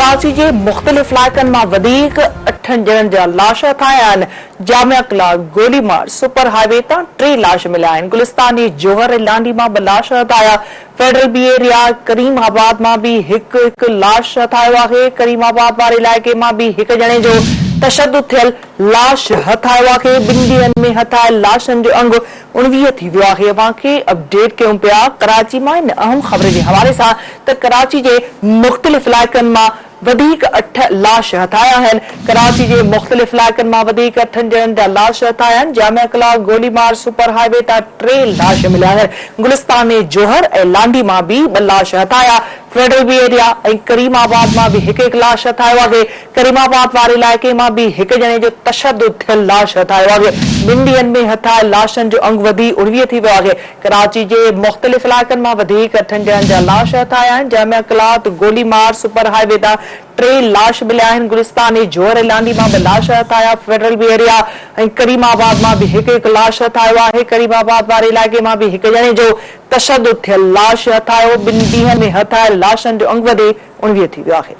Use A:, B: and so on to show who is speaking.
A: ڪراچي جي مختلف علائقن مان وڌيڪ اٺن ڄڻن جا لاش هٿ آيا آهن، جامعه ڪلاڪ گولي مار سپر هاء وي تان ٽي لاش مليا آهن، گلستاني جوهر ۽ لانڍي مان ٻه لاش هٿ آيا، فيڊرل بي ايريا ڪريم آباد مان به هڪ هڪ لاش هٿ آيو آهي، ڪريم آباد واري علائقي مان به هڪ ڄڻي جو تشدد ٿيل لاش هٿ آيو آهي، ٻن ڏينهن ۾ هٿ آيل لاشن جو انگ 19 ٿي ويو آهي، اوهان کي اپڊيٽ ڪيون پيا ڪراچي مان ان اهم خبر جي حوالي سان ته ڪراچي جي مختلف علائقن مان وڌيڪ اٺ لاش هٿ آيا آهن، ڪراچي جي مختلف علائقن مان وڌيڪ اٺن ڄڻن جا لاش هٿ آيا آهن، جامعه ڪلاڪ گولي مار سپر هاء وي تان ٽي لاش مليا آهن، گلستان جوهر ۽ لانڍي مان به ٻه لاش هٿ آيا، فيڊرل بي ايريا ۽ ڪريم آباد مان به هڪ هڪ لاش هٿ آيو آهي. ڪريم آباد واري علائقي مان به هڪ ڄڻي جو تشدد ٿيل لاش هٿ آيو آهي. ٻن ڏينهن ۾ هٿ آيل لاشن جو انگ وڌي 19 ٿي ويو آهي. ڪراچي جي مختلف علائقن مان وڌيڪ اٺن ڄڻن جا لاش هٿ آيا آهن. جامعه قلات گولي مار سپر هاء وي تان ٽي لاش مليا آهن. گلستان جوهر ۽ لانڍي مان ٻه لاش هٿ آيا. فيڊرل بي ايريا ۽ ڪريم آباد مان به هڪ هڪ لاش هٿ آيو آهي. ڪريم آباد واري علائقي مان به هڪ ڄڻي جو تشدد ٿيل لاش هٿ آيو، ٻن ڏينهن ۾ هٿ آيل لاشن جو انگ وڌي 19 ٿي ويو آهي.